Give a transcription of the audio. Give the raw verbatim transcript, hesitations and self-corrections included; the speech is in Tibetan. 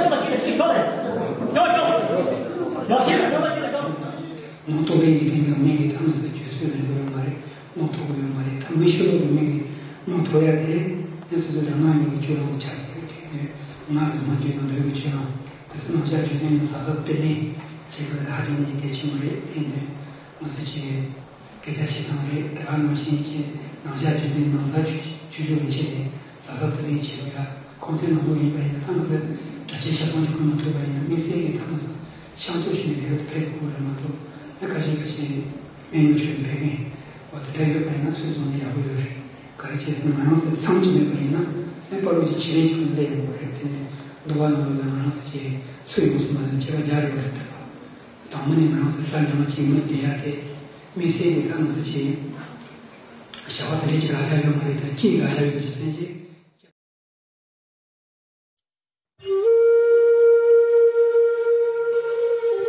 ཆོག་པ་ཞིག་ལ་ཞིག་ཤོག་རེད། ཤོག་ཤོག་ཤོག་ཤིག་ལ་ཤོག་པ་ཞིག་ལ་ཤོག་ངོ་ཐོག་པའི་ཡིན་དེ་འདྲ་མི་གི་ཐ་མ་ཟེར་བརྗོད་ཚུལ་ལེན་དགོས་ཡོད་མ་རེད། ངོ་ཐོག་ཡོད་མ་རེད། ད་མི་ཤོར་བའི་མི་གི་ངོ་ཐོག་ཡ་དེ་ངས་སོ་སོའི་རང་སྣང་ཡོད་པའི་སྤྱོད་ལམ་ཆགས་ཀྱི་རེད། དེ་དུས་ང་གི་མ་བརྗོད་ན་འདོད་པའི་སྤྱོད་ལམ་དེ་ཚོ་ནང་བཞག་བརྗོད་དོན་ཡང་གཟབ་གཟབ་དེ་ལས་བྱེད་དགོས་ཧ་ཅང་གནད་གལ་ཆེན་པོ་རེད། དེ་དུས་ང་ཚོ་ཆེ་སྐད་ཆ་བཤད་སྟངས་རེད། དེ་ག་ནང་བཞིན་ཆེ་ནང་བཞག་བརྗོད་དོན་ནང་ཚགས་ཆུ་ཆུ་ཆུ་ལ་བྱས་ནས་གཟབ་གཟབ་དེ་ལས་བྱེད་དགོས་ཡ། གོང་ཚད་ནང་པོ་ཡིན་པ་ཡིན་ན་ཐང་གི་གྲྭ་ཆས་ཞབས་བྲོ་ཞིག་གོན་མ་ཐུབ་པ་ཡིན་ན་དམིགས་བསལ་གྱི་ཐང་གི་ཤང་ཐོག་ཞིག་ནས་རེ་བ་ཕེབས་དགོས་རེད་མ་གཏོགས། ཨ་ཁ་ཤས་ཁ་ཤས་སྨན་གཡོག་ཆོས་ཕེབས་མཁན་འོ་དེ་འདྲ་ཡོད་པ་ཡིན་ན་ཚོད་བཟུང་ན་ཡག་པོ་ཡོད་རེད། ག་རེ་བྱས་ན་ང་རང་ཚོ་མཚམས་ཅིག་མེད་པ་ཡིན་ན་ཨ་པ་རོ་ཅིག་བྱེད་རེས་ཅིག་སླེབས་ཡོང་གི་རེད། དེ་ནས་འདུག་པ་ནང་ལོགས་ལ་ང་རང་ཚོ་ཅིག་ཚོད་ཡོངས་སུ་མ་ཟིན་བྱེད་པ་རྒྱག་རེ་བ་ཟེར་ཐུབ་པ། དང་པོ་ནས་ང་རང་ཚོ་ས་ཉམས་ལ་ཅིག་མི་བསྡད་ཡ་དེ་དམིགས་བསལ་གྱི་ད་ང་ཚོ་ཅིག་བྱ་བ་དེ་འདྲ་ཅིག་ལག་ཆ་ཡོད་མ་རེད། ད་ཅིག་ལག་ཆ་ཡོད་པ་ཅིག་ཚན་ཅིག